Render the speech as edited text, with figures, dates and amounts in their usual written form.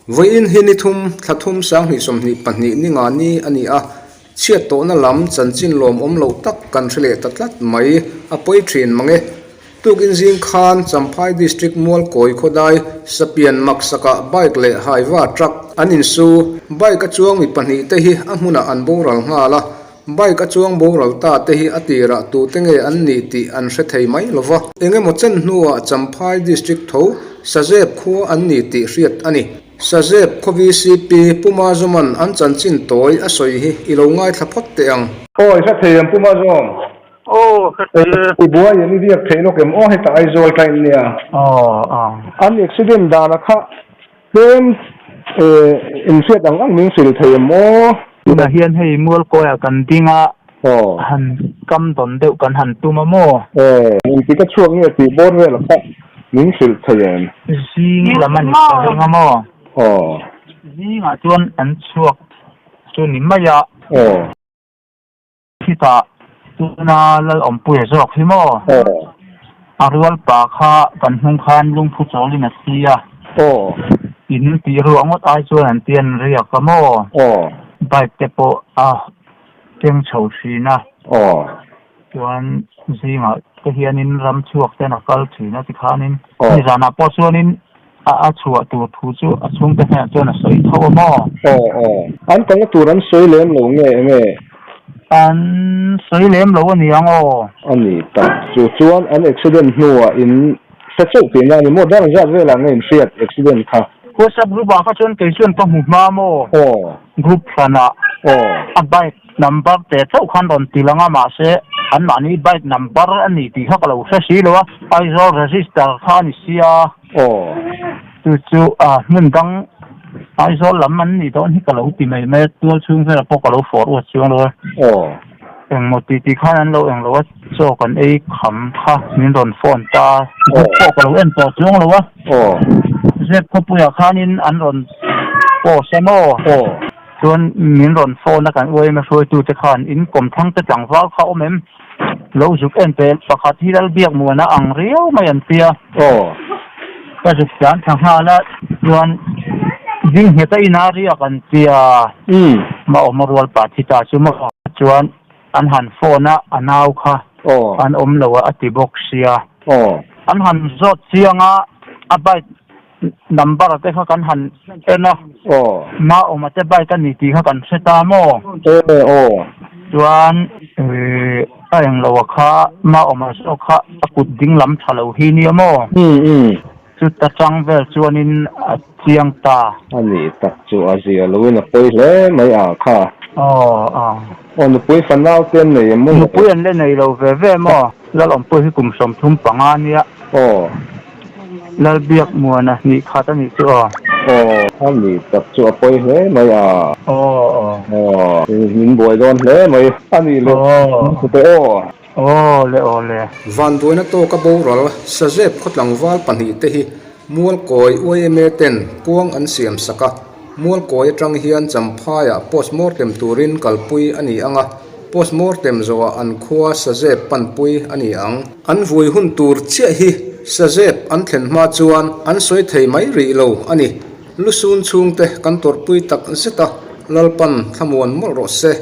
Vawiin hi ni thum, thla thum 2022 ni nga ni a ni a, chhiat tawhna lam chanchin lawmawm loh tak kan hre leh ta tlat mai, a pawi thin mang e. Tukin zing khan Champhai District Mualkawi khawdai Sapian maksakah bike leh Hyva truck an insu, bike a chuang mi pahnihte hi a hmunah an boral nghal a, Bike a chuang boral ta te hi a tirah tute nge an nih tih an hre thei mai lo va. Eng emaw chen hnuah Champhai District tho Sazep khua an ni tih hriat a ni. Sazep khaw VCP Pu Mazawman an chanchin tawi a sawi hi i lo ngaithla phawt teh ang. Aw i hre thei em Pu Mazawm? Aw hre thei e. I buai em i biak theih lawk em? Aw heta Aizawl tain nia. Aw aw. An accident dana kha Tlem inhriat ang ang min hrilh thei em aw? Tunah hian hei Mualkawiah kan ding a, han kam dawn deuh kan han tum a maw? Aw, engtik a chhuak nge tih bawr vel kha min hrilh thei em? Zing lam a ni ka ring a maw? Aw. Zingah chuan an chhuak chu ni mai a. Aw. Khitah tuna Lalawmpuia zawk hi maw? Aw. A rual pa kha kan hnung khan lungphu chawlin a si a. Aw. In tih ruah ngawt ai chuan an ti an riak a maw? Aw. Bike te pawh a keng chho thin a. Aw. Chuan zingah te hianin ram chhuak ten a kal thin a tikhanin Aw. nizanah pawh chuanin a a chhuah tur thu chu a chhungte hnenah chuan a sawi tho a maw? Aw aw. An kalna tur an sawi lem lo nge enge? An sawi lem lo a ni ang aw. A ni tak. Chu chuan an accident hnuah in hre chauh tihna a ni maw? Dar zat velah nge in hriat accident kha? WhatsApp group ah kha chuan kei chuan ka hmu hma maw? Aw. Group hranah Aw. a bike number te chauh khan rawn ti lang a mahse anmahni bike number a ni tih kha ka lo hre si lo a, Aizawl register kha a ni sia. Aw. Chu chu a hmun dang Aizawl lam an nih dawn hi ka lo ti mai mai a, tual chhung velah pawh ka lo forward chuang lo a. Aw. Engmaw ti ti khan an lo englo a, chaw kan ei kham kha min rawn phone ta, group pawh ka lo en tawh chuang lo a. Aw. Zep khawpuiah khanin an rawn post a maw? Aw. Chuan min rawn phone a kan uaima hruaitute khan in kawmthlang te tlangval kha awm em? Lo zuk en teh pakhat hi Lalbiakmuana ang riau mai an tia. Aw. Ka zuk tlan thla nghal a, chuan ding nghet a ina riak an tia. Umm. Maawma rual pa thi ta chu maw? Chuan an han phone a, a nau kha. Aw. An awm lo a a ti bawk sia. Aw. An han zawt chiang a, a bike Number te kha kan han en a. Aw. Maawma te bike a ni tih kha kan hre ta maw? Aw aw. Chuan a englo a kha Maawma zawk kha a kut ding lam tha lo hi nia maw? Umm umm. Chuta tang vel chuanin a chiang ta. A nih tak chu a zia loin a pawi hle mai a kha. Aw aw. Aw nupui fanau te an nei em maw? Nupui an la nei lo ve ve maw? Lalawmpui hi kum 35 nia. Aw. Lalbiak Muana hnih khat a nih chu aw. Aw, a nih tak chu a pawi hle mai a. Aw aw. Aw, min buai dawn hle mai a nih leh. Aw. Teh aw. Aw le aw le. Vanduaina tawka boral Sazep khawtlangval pahnihte hi Mualkawi yma ten kuang an siam sak a, Mualkawi atang hian Champhaiah postmortem turin kalpui a ni ang a, postmortem zawhah an khua Sazep panpui a ni ang. An vui hun tur chiah hi Sazep an thlen hma chuan an sawi thei mai rih lo a ni. Lusun chhungte kan tawrhpui tak zet a, Lalpan thlamuan mawlh rawh se.